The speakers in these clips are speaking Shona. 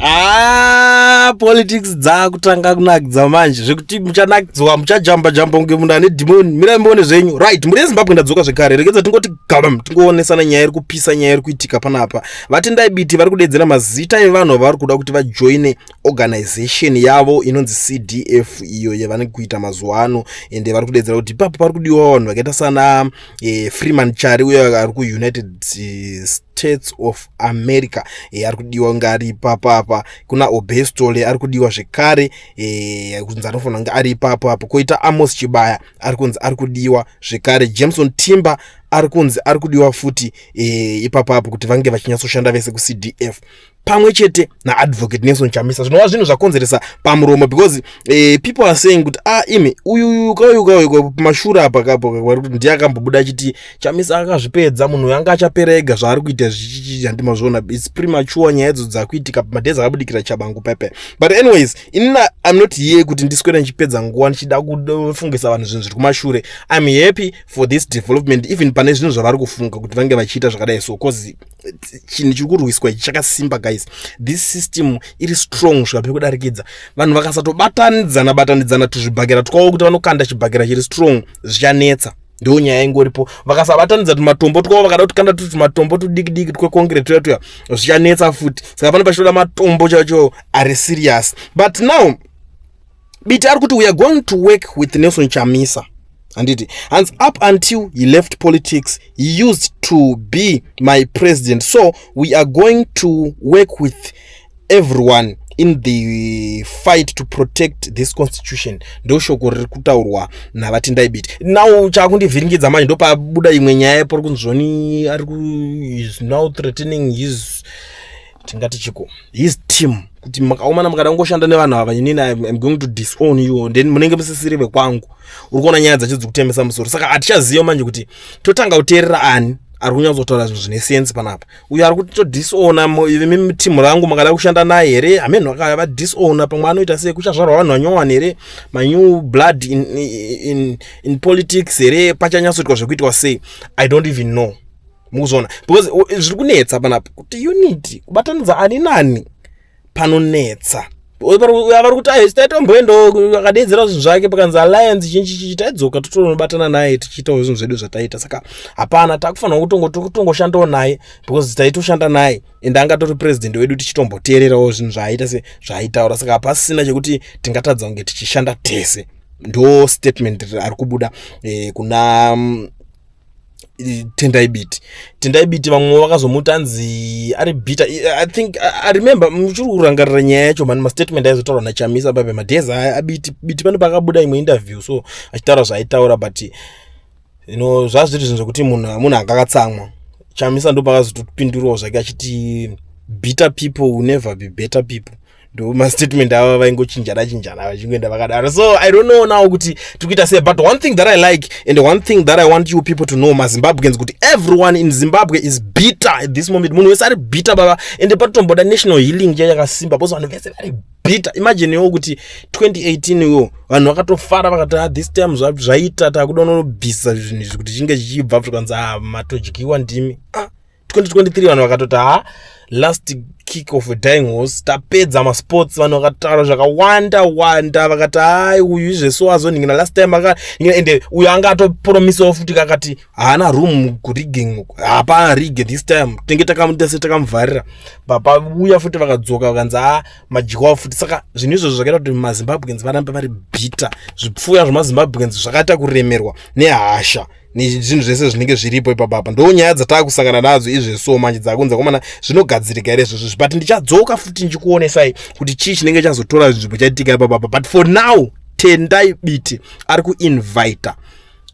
Ah, politics dzakutanga kunakidza manje zvekuti muchanakidzwa, muchajamba jamba kunge munhu ane dhimoni. Mirai muone zvenyu. Right, mhuri yeZimbabwe, ndadzoka zvekare. Regedza tingoti gabam, tingoonesana nyaya iri kupisa, nyaya iri kuitika panapa. VaTendai Biti vari kudedzera mazita evanhu vavari kuda kuti vajoine organization yavo inonzi CDF, iyo yavanenge kuita mazuva ano. Ende vari kudedzera kuti ipapo pari kudiwa vanhu vakaita sana Freeman Chari, uyo ari kuUnited States of America, ari kudiwa kunge ari ipapapa. Kuna Obestole ari kudiwa zvekare, kunzi anofanira kunge ari ipapo apo. Koita Amos Chibaya ari kunzi ari kudiwa zvekare. Jameson Timber ari kunzi ari kudiwa futi ipapo apo, kuti vange vachinyatsoshanda vese kuCDF pamwe chete naAdvocate Nelson Chamisa, zvinova zvinhu zvakonzeresa pamuromo, because people are saying kuti, ah, imi, uyu kauyu kauyu pamashure apa kapo kuti ndiye akambobuda achiti Chamisa akazvipedza, munhu uyu anga achapera ega, zvaari kuita zvichichi handimazviona, it's premature. Nyaya idzo dzakuitika madhezi akabudikira Chabangu pepe. But anyways, inina I'm not here kuti ndiswere ndichipedza nguva ndichida kufungisa vanhu zvinhu zviri kumashure. I'm happy for this development, even pane zvinhu zvavari kufunga kuti vange vachiita zvakadai so, 'cause chinhu chiri kurwiswa ichi chakasimba, guys. This system iri strong kusvika pekudarikidza. Vanhu vakasatobatanidzana batanidzana tuzvibhakera twavo kuti vanokanda chibhakera chiri strong, zvichanetsa. Ndo nyaya ingoripo. Vakasabatanidza tumatombo twavo, vakada kutikanda tumatombo tudiki diki tweconcrete tuya tuya, zvichanetsa futi. Saka pane pachitoda matombo chacho ari serious. But now Biti ari kuti we are going to work with Nelson Chamisa, handiti? Hanzi up until he left politics, he used to be my president, so we are going to work with everyone in the fight to protect this constitution. Ndo shoko riri kutaurwa naVaTendai Biti. Now chakundivhiringidza manje, ndopabuda imwe nyaya pari kunzvoni ari is now threatening his, tingati chiko, his team, kuti makaomana mukada kungoshanda nevanhu ava, inini I'm going to disown you, then munenge musisiri vekwangu. Uri kuona nyaya dzacho dzikutemesa musoro. Saka hatichaziva manje kuti totanga kuteerera ani ari kunyatsotaura zvinhu zvine sense panapa. Uyo ari kuti todisowna timu rangu makada kushanda naye here? Hameno vakavadisowna, pamwe anoita sei? Kuchazvarwa vanhu vanyowani here, manew blood in politics here? Pachanyatsoitwa zvekuitwa sei? I don't even know. Mukuzviona, because zviri kunetsa panapa kuti unity, kubatanidza ani nani panonetsa. Vari kuti ai taitomboendawo, akadedzera zvinhu zvake, pakanzi alliance chinchi chichi, taidzoka totonobatana naye tichiitawo zvinhu zvedu zvataita. Saka hapana, takufanira kutongoshandawo naye because taitoshanda naye, ende angatori president wedu, tichitomboteererawo zvinhu zvaaita se zvaaitaura. Saka hapasisina chekuti tingatadza kunge tichishanda tese. Ndo statement ari kubuda kuna Tendai Biti. Tendai Biti, vamwe vakazomuti anzi ari bitter. I think I remember, muchiri kurangarira nyaya yacho mani, mastatement aizotaurwa naChamisa pape madhezi aBiti. Biti pane pakabuda imwe interview so achitaura zvaaitaura, but zvazviri zvinhu zvekuti munhu anga akatsamwa. Chamisa ndo pakazotopindurawo zvake achiti bitter people will never be better people. Ndo mastatement ava vaingochinjana chinjana vachingoenda vakadaro. So I don't know now kuti tiri kuita sei, but one thing that I like and one thing that I want you people to know, maZimbabweans, kuti everyone in Zimbabwe is bitter at this moment. Munhu wese ari bitter, baba. Ende patotomboda national healing chai yakasimba, because vanhu vese vari bitter. Imagine iwo kuti 2018 iwo vanhu vakatofara, vakati, ah, this time zvaita, takuda unobvisa zvinhu izvi kuti chinge chichibva. Zvikanzi, ah, matodyiwa ndimi. Ah, 2023 vanhu vakatoti, ha, last kick of a dying horse, tapedza masports. Vanhu vakataura zvakawanda wanda, vakati, hai, uyu izveso azonhingina last time aka. Ende uyu anga atopromisawo futi, kakati haana room kurigging, hapana rig this time, tinenge takamuita se takamuvharira. Papauya futi vakadzoka, vakanzi, ha, madyiwa futi. Saka zvinhu izvozvo zvakaita kuti maZimbabweans varambe vari bitter. Zvipfuya zvemaZimbabweans zvakaita kuremerwa nehasha nezvinhu zvese zvinenge zviripo ipapapa. Ndo nyaya dzataakusangana nadzo izveso manje dzakunza komana, zvinogadzirika here izvozvo? But ndichadzoka futi ndichikuonesai kuti chii chinenge chazotora nzvimbo chaitika ipapapa. But for now, Tendai Biti ari kuinvita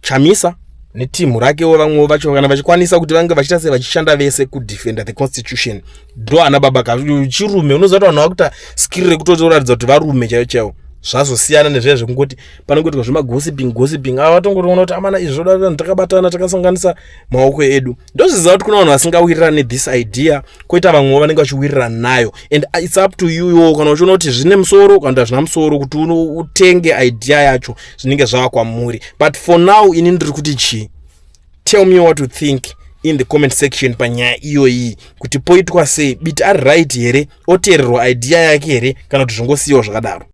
Chamisa netimu rakewo, vamwewo vacho kana vachikwanisa, kuti vange vachiita sei, vachishanda vese kudefenda the constitution. Ndo ana baba chirume. Unoziva kuti vanhu vakuita skill rekutoratidza kuti varume chaivo chaivo. Zvazosiyana nezviya zvekungoti panongoitwa zvemagossiping gossiping. Ava vatongotoona kuti, amana, izvi zvoda vanhu takabatana, takasanganisa maoko edu. Ndozviziva kuti kuna vanhu vasingawirirani nethis idea, koita vamwewo vanenge vachiwirirana nayo, and it's up to you iwo kana uchiona kuti zvine musoro kana kuti hazvina musoro kuti utenge idea yacho. Zvinenge zvava kwamuri. But for now, ini ndiri kuti chii? Tell me what you think. in the comment section panyaya iyoyi, kuti poitwa sei? Biti ari right here? Oteererwa idea yake here, kana kuti zvongosiyiwa zvakadaro?